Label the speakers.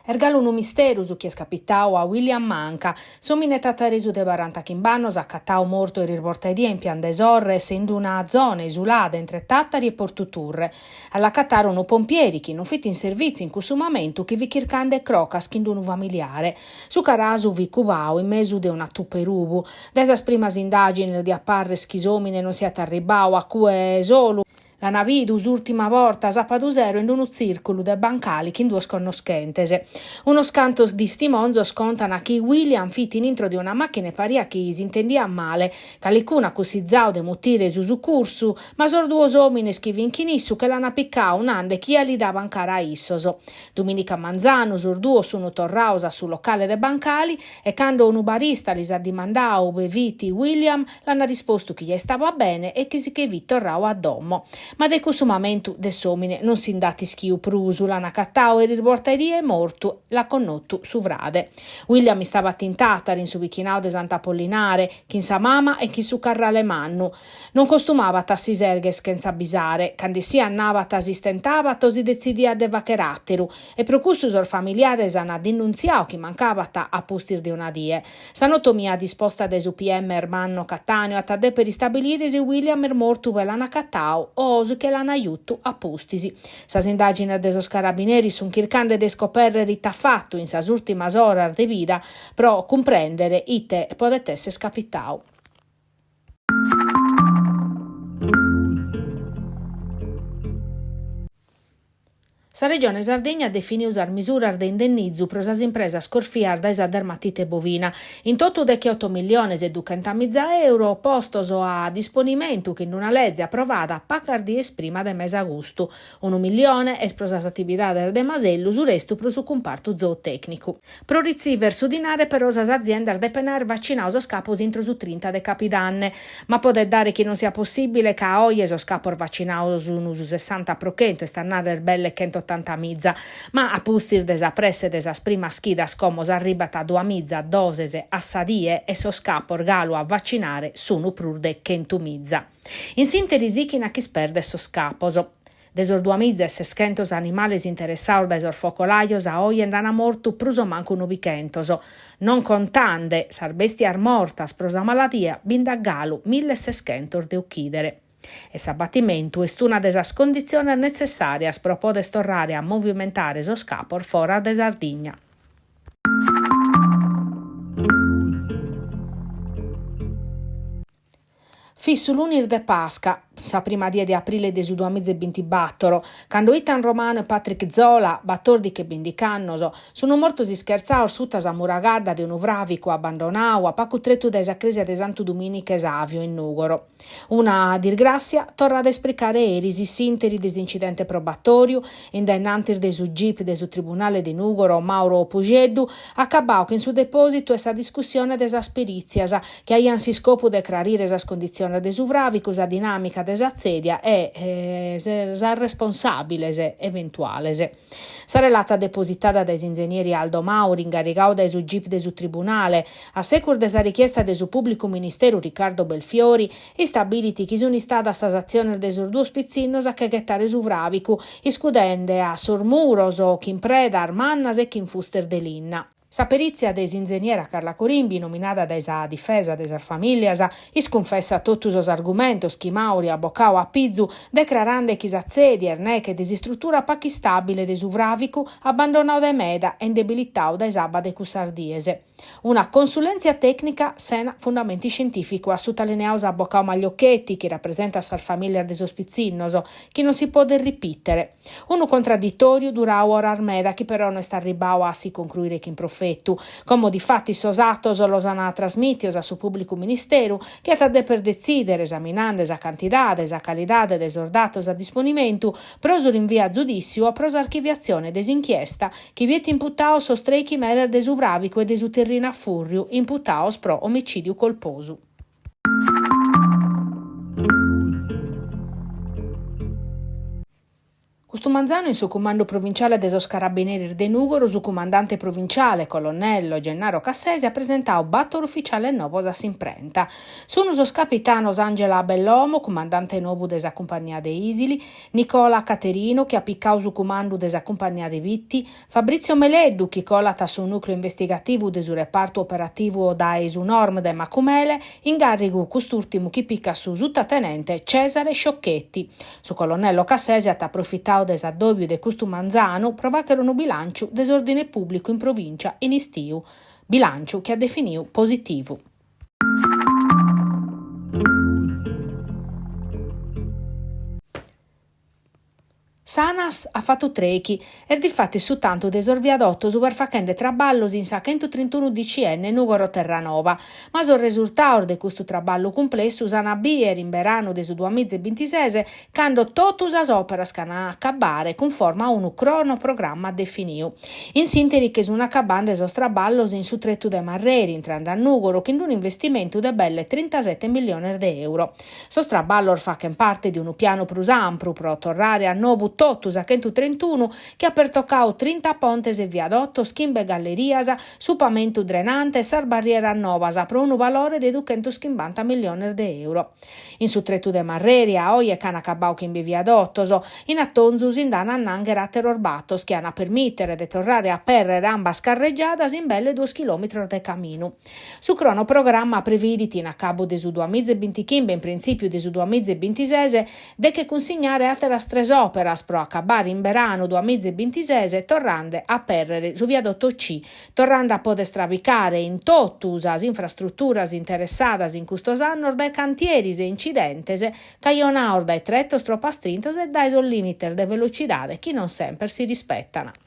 Speaker 1: Est galu unu misteru su chi est capitau a William Manca, s'omine tataresu de barantachimb'annos acatau mortu eris bortaedie in Pian de Sorres, in una zona isulada intre Tàtari e Portu Turre. A l'acatare unu pompieri chi non fit in servìtziu in cussu mamentu chi fit chircande crocas chin unu familiare. Su carasu fit cubau in mesu de una tupa 'e rubu. Dae sas primas indàgines diat parrer chi s'òmine non siat arribbau a cue solu. L'ana bidu s'ùrtima borta sàpadu sero in unu tzìrculu de Bancali chin duos connoschentes. Unos cantos distimonzos contan chi William fit in intro de una màchina e pariat chi s'intendiat male. Calicunu at cussizau de mutire su sucursu, ma sos duos òmines chi fin chin issu che l'ana picau nande chi ja li daban cara a issos. Duminica manzanu sos duos sun torraos a su locale de Bancali e cando unu barista lis at dimandau ube fit William, l'ana rispostu chi ja istabat bene e chi si che fit torrau a domo. Ma de cussu mamentu de s'omine non si nd'at ischiu prus, l'an acatau eris bortaedie mortu, l'at connotu su frade. William istabat in Tàtari, in su bichinau de Sant'Apollinare, chin sa mama e chin su carrale mannu. Non costumabat a si sergher chentza abbisare, cando essiat nabat s'istentabat o si detzidiat de fagher àteru, e pro cussu sos familiares an dinuntziau chi mancabat a pustis de una die. Sa notomia disposta dae su PM Ermanno Cattaneo at a dèpere istabilire si William est mortu ube l'an acatau o si che l'an jutu a pustis. Sas indàgines de sos carabineris sunt chircande de iscopèrrere ite at fatu in sas ùrtimas oras de vida pro cumprèndere ite podet èssere capitau. Sa Regione Sardigna at definiu sas misuras de indennizu pro sas impresas corfias dae sa dermatite bovina, in totu decheoto milliones e duchentamiza euro postos a disponimentu chin una leze aprovada pacas dies prima de mesagustu. Unu millione est pro sas atividades de masellu, su restu pro su cumpartu zootècnicu. Pro ritziver su dinare però sas aziendas depen aer vacinadu sos capos intro su trinta de capidanne, ma podet dare chi non siat possìbile ca a oje sos capos vacinados sun su sessanta pro chentu, est a narrer belle chentotantamiza. Ma a pustis de sa presse de sas primas chidas como s'arribat a duamiza doses a sa die e sos capos galu a vacinare sun prus de chentumiza. In s'ìnteri sichin a ch'isperder sos capos. De sos duamiza e seschentos animales interessados dae sos focolajos a oje nd'an mortu prus o mancu nobichentos. Non contande sas bèstias mortas pro sa maladia bi nd'at galu mille e seschentos de uchìdere. E s'abatimentu est una de sas conditziones netzessàrias pro poder torrare a movimentare sos capos foras de Sardigna. Fit su lunis de Pasca, sa prima die de aprile de su duamiza e bintibàtoro, cando Ethan Romano e Patrick Zola, batòrdichi e bìndich'annos, sunt mortos ischertzados suta sa muragadda de unu fràvicu abbandonadu a pagu tretu dae sa crèsia de Santu Dumìniche Sàviu in Nùgoro. Una disgràssia torrada a ispricare eris in s'ìnteri de s'incidente probatòriu, in dae innantis de su gip de su Tribunale de Nùgoro Mauro Pusceddu, acabadu chin su depòsitu e sa discussione de sas perìtzias, chi aiant s'iscopu de crarire sas conditziones de su fràvicu, sa dinàmica de sa tzèdia e sas responsàbiles eventuales. Sa relata depositada dae s'inzenieri Aldo Mauri, ingarrigadu dae su gip de su Tribunale, a secus de sa richiesta de su pùblicu ministeru Riccardo Belfiori, istabilit chi sunt istadas sas atziones de sos duos pitzinnos a che ghetare su fràvicu, iscudende a sos muros chin predas mannas e chin fustes de linna. Sa perìtzia de s'inzeniera Carla Corimbi, nominada dae sa difesa de sas famìlias, iscunfessat totu sos argumentos chi Mauri at bocadu a pizu, decrarende chi sa tzèdia est neche de s'istrutura pagu istàbile de su fràvicu, abbandonadu dae meda e indebilitadu dae s'abba de cussas dies. Una consulèntzia tècnica sena fundamentu iscientìficu, at sutalineadu s'abocadu Magliocchetti, chi rapresentat sas famìlias de sos pitzinnos, chi non si podet ripìtere. Unu contradditòriu duradu oras meda chi però no est arribbadu a si concruire chin profetu. Como difatis sos atos los an trasmìtios a su pùblicu ministeru chi at a deper detzìdere esaminande sa cantidade e sa calidade de sos datos a disponimentu pro su rinviu a zudìssiu o pro s'archiviatzione de s'inchiesta chi biet imputados sos trèichi meres de su fràbicu e de su terrinu a fùrriu imputados pro omicìdiu colposu. Custu manzanu in su Cumandu Provinciale de sos Carabineris de Nùgoro su cumandante provinciale, colonnello Gennaro Cassese at presentadu bator uficiales novos a s'imprenta. Sunu sos capitanos Angela Bellomo, cumandante novu de sa Cumpagnia de Isili, Nicola Caterino, chi at picadu su cumandu de sa Cumpagnia de Bitti, Fabrizio Meleddu, chi colat a su nùcleu investigativu de su repartu operativu dae su Norm de Macumele, in gàrrigu cust'ùrtimu chi picat su sutatenente Cesare Sciocchetti. Su colonnello Cassese at aprofitadu de s'addòbiu de custu manzanu pro fàghere unu bilànciu de s'òrdine pùblicu in provìncia in istiu, bilànciu chi at definidu positivu. S'Anas at fatu trèichi, est difatis su tantu de sos viadotos ube est fachende traballos in sa chentutrintuno DCN Nùgoro-Terranova. Ma sos resurtados de custu traballu cumplessu s'an a bìere in beranu de su duamiza e bintises, cando totu sas òperas ch'an a acabbare cunforma a unu cronoprogramma definiu. In s'ìnteri che sun acabbande sos traballos in su tretu de Marreri, intrande a Nùgoro, chin unu investimentu de belle trintasete milliones de euro. Sos traballos fachent parte de unu pianu prus ampru pro torrare a nobu totu sa chentutrentuno chi at pertocadu trinta pontes e viadotos, chimbe gallerias, su pamentu drenante e sas barrieras nobas pro unu valore de duchentoschimbanta milliones de euro. In su tretu de Marreri a oje ch'an acabadu chimbe viadotos, in atonzu si nd'an a annangher àteros batos chi an a permìtere de torrare a apèrrere ambas carregiadas in belle duos chilòmitros de caminu. Su cronoprogramma previdit in acabu de su duamiza e bintichimbe e in printzìpiu de su duamiza e bintises de che cunsignare àteras tres òperas pro acabare in beranu duamiza e bintises torrande a apèrrere su viadotto C, torrande a poder trabicare in totu sas infrastruturas interessadas in custos annos dae cantieris e incidentes cajonados dae tretos tropu astrintos e dae sos lìmites de velocidade chi non semper si rispetan.